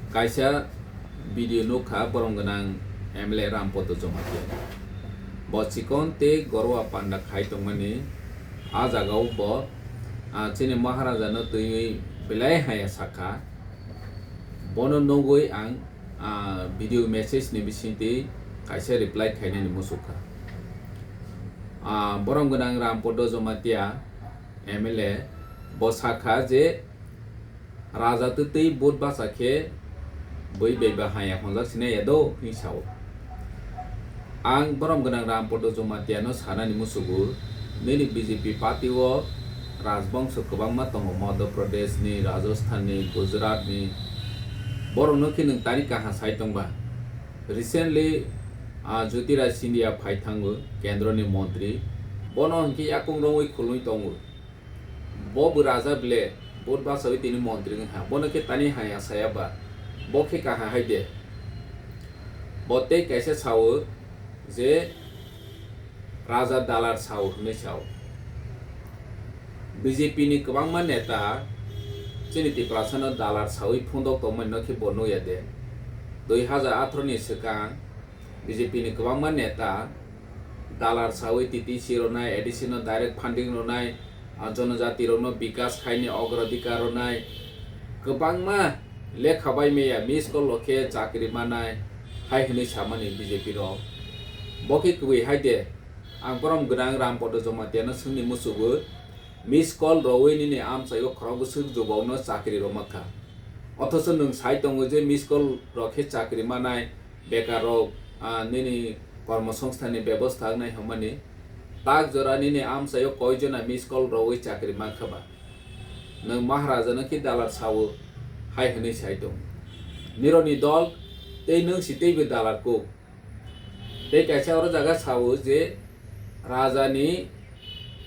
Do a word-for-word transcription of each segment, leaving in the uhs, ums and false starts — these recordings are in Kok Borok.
Kaisa video nukha borom gwnang M L A Rampodo Jamatia. Bo chikon tei gorwa panda khai tongmani. A jagao bo, ah, chini Maharaja no twiwi belai haya sakha. Bono nugwi ang, ah, video message ni bisingtwi kaisa reply khainani muchukha. Ah, borom gwnang Rampodo Jamatia M L A bo sakha je Raja twtwi vote bacha khe bui bai ba haya honjak sinai ya do hwnwi sao. Ang borom gwnang Rampodo Jamatia no sanani musugo, nini B J P party o rajbongso kwbangma tongo, Madhya Pradesh ni, Rajasthan ni, Gujarat ni, borok no khe nwng tani kaha sai tongba. Recently, ah, Jyotiraj Scindia phai thango, kendro ni montri, bono hwnkhe yakung romwi khulwi tongo. Bo bo raja ble, vote bachawi tini montri wngkha. Bono khe tani haya saya ba, bo khe kaha hai de. Bo tei kaisa sao je raja dalar sao hwnwi sao. B J P ni kwbangma neta chini Tiprasa no dalar sawi phundok tongmani no khe bo nukya de. Dui hajar atharo ni swkang B J P ni kwbangma neta dalar sawi T T C ronai, A D C no direct funding ronai, ah, jonojati rokno bikas khaini ogrodikar ronai, kwbangma lekha bai maya miss call rok khe chakri manai hai hwnwi samani B J P rok. Bo khe kwbwi hai de, ang borom gwnang Rampodo Jamatia no swngni musugo, miss call rwwi nini amchaio khorok bwswk jubok no chakri rwma kha. Othocho nwng sai tongo je miss call rok khe chakri manai, bekar rok, ah, nini kormosongsthan ni bebosta wngnai hwnmani. Tak jora nini amchaio koi jona miss call rwwi chakri mankha ba? Nwng Maharaja no khe dalar sao hai hwnwi sai tong. Nironi dol tei nwng si teibo dalar kuk. Tei kaisa oro jaga sao je raja ni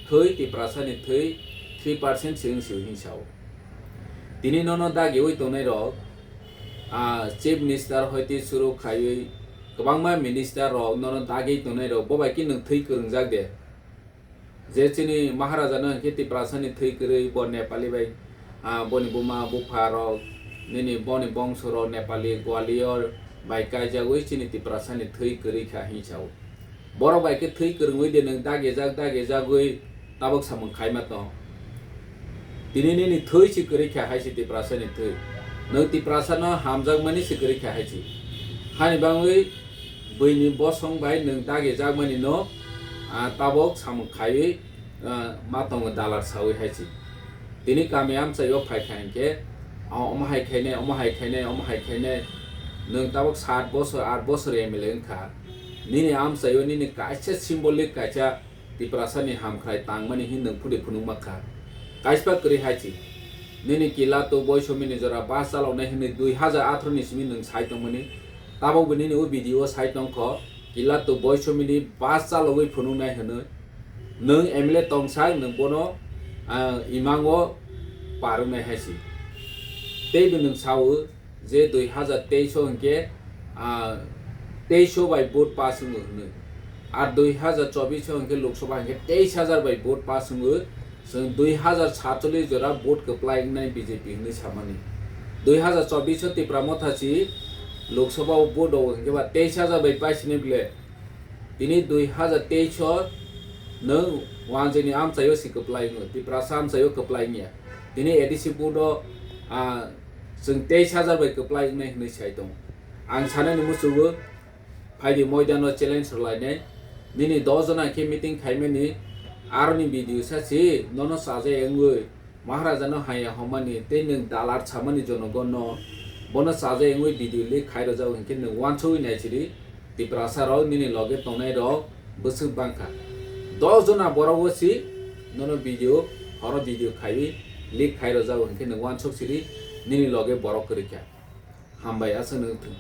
thwi, Tiprasa ni thwi three percent se wng si hwnwi sao. Tini nono dagiwi tongnai rok, ah, chief minister hoite suru khaiwi kwbangma minister rok nono dagi tongnai rok, bo bai khe nwng thwi kwrwngjak de? Je chini Maharaja no hwnkhe Tiprasa ni thwi kwrwi, bo Nepali bai, ah, boni buma bupha rok, nini boni bongso rok Nepali Gwalior bai kaijagwi chini Tiprasa ni thwi kwrwi kha hwnwi sao. Borok bai khe thwi kwrwngwi de nwng dagijak dagijagwi tabuk samung khaima tong. Tini nini thwi si kwrwi kha hai si Tiprasa ni thwi. Nwng Tiprasa no hamjakmani si kwrwi kha hai si. Hani bangwi buini bosong bai nwng dagijakmani no, ah, tabuk samung khaiwi, ah, ma tongo dalar sawi hai si. Tini kami amchaio phai kha hinkhe, ah, omo hai khainai, omo hai khainai, omo hai khainai. Nwng tabuk sat bosor, aat bosor M L A wngkha. Nini amchaio nini kaisa symbolic kaisa Tiprasa ni hamkrai tangmani hin nwng phudi phunukma kha. Kaispa kwrwi hai si. Nini kila tu boisomi ni jora bus chaloknai hinwi dui hajar atharo ni simi nwng sai tongmani. Tabukbo nini o video o sai tongkho. Kila tu boisomi ni bus chalogwi phunuknai hinwi. Nwng M L A tongsak nwng bono, ah, imango parwnai hai si. Teibo nwng sao, je dui hajar teis o hinkhe, ah, teis o bai vote pass wngo hwnwi. Ar dui hajar chobis o hinkhe Lok Sabha hinkhe teis hajar bai vote pass wngo. Chwng dui hajar satchollis jora vote kwplai wngnai B J P hwnwi samani. Dui hajar chobis o Tipra Motha si Lok Sabha o vote rwo hinkhe ba teis hajar bai paisini bile. Tini dui hajar teis o nwng wanjwini amchaio si kwplai wngo, Tiprasa amchaio kwplai wngya. Tini A D C vote o, ah, chwng teis hajar bai kwplai wngnai hwnwi sai tongo. Ang sanani muchungo, phaidi moidano challenge rwlainai. Nini dos jona khe meeting khaimani, aroni video sa si, nono chajai wngwi, Maharaja no haya homani tei nwng dalar samani jonogon no, bono chajai wngwi video leak khai rwjago hinkhe nwng uansugwi nai sidi, Tiprasa rok nini loge tongnai rok bwswk bangkha. Dos jona borok o si nono video, horo video khaiwi leak khai rwjago hinkhe nwng uansuk sidi, nini loge borok kwrwi kha. Hambai aswk nwng thung.